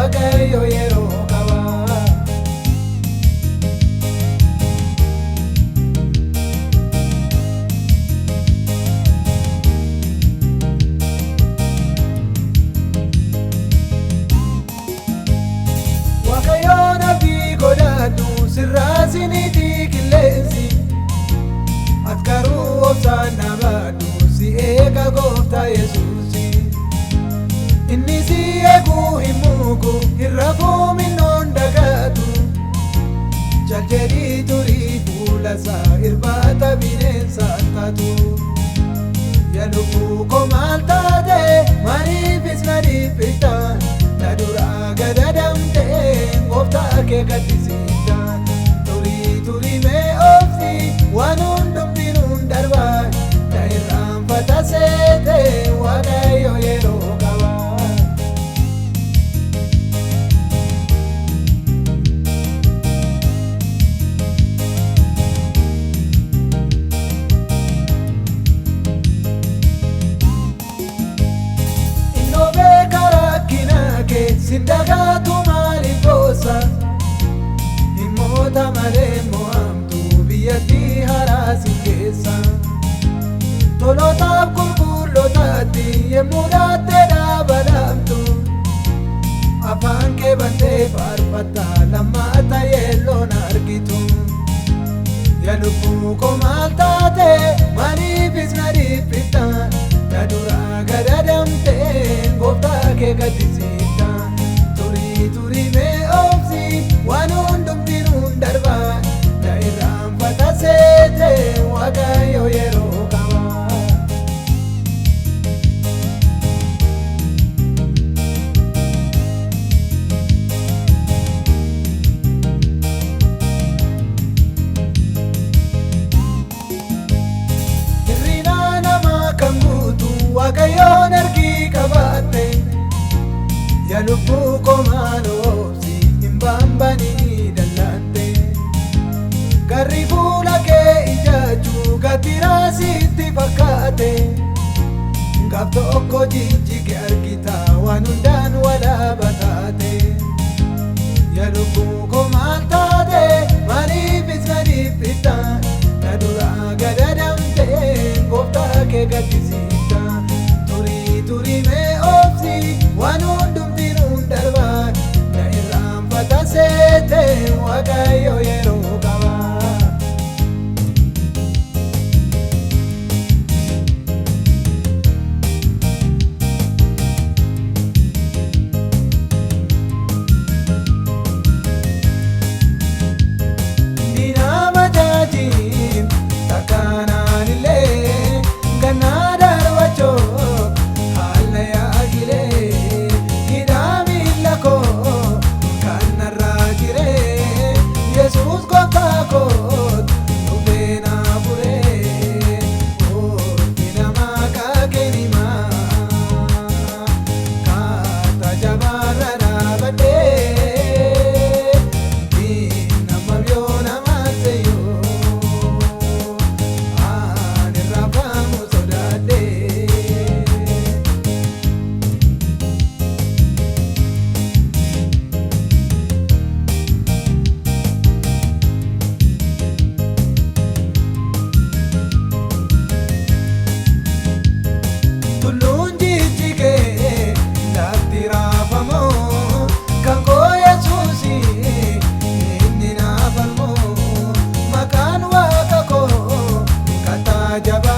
Waaqayyo yeroo qaba. Waaqayyoon abdii godhadhu sirraa siniitii qilleensi. Ati garuu obsaan dhaabadhu si eega gooftaa Yesuusi. Inni si eeguu hin muku hin rafuu minnoon dagatu. Jaljedhii turii fuula isaa irbaata bineensaa taatu. Yaa lubbuu koo maal taate maaliifis na dhiphifta? Na duraa gadadamte gooftaa kee gaddisiifta. Turii turii mee obsi waan hundumtinuun darba. Na irraanfata seete Waaqayyo yeroo qaba. Innoo beeka rakkina kee sin dagaatu maaliif boossa? Dhimmoota malee mo'amtu biyyattii haaraa si keessa. Tolootaaf qulqullootatti yemmuu dhaattee dhaabalamtu. Afaan kee bantee faarfatta lammaata yeelloon argitu. Yaa lubbuu koo maal taate maaliifis na dhiphifta? Na duraa gadadamte gooftaa kee gaddisiifta. Turii turii mee obsi waan hundumtinuun darba. Na irraanfata seete Waaqayyo yeroo qaba. Hirrina namaa kan guutu Waaqayyoon ergii qabaatte. Yaa lubbuu koo maal obsi hin baanbanii dallaatte. Garri fuula kee ijaajuu gattira sitti fakkaate. Gaaf tokko jijjige argita waan hundaan walaaba taate. Yaa lubbuu koo maal taate maaliifis na dhiphifta? Na duraa gadadamte gooftaa kee gaddisiifta. Turii turii mee obsi waan hundumtinuun darba. Na irraanfata seete Waaqayyo yeroo qaba. Diinama jaajiin takkaanaan illee gannaa darbachoo haala yaagilee hidhaa miila koo kan narraa jiree Yesuus gooftaa koo dhufee naa furee ulfina maqaa keenimaa kaata jabaarra dhaabadhee. Nama yoo nama seeyoo ani rafaamu sodaadhee. Tulluun jijjigee lafti raafamoo kan koo Yesuusi inni naaf falmoo maqaan waaqa koo kattaa jabaa.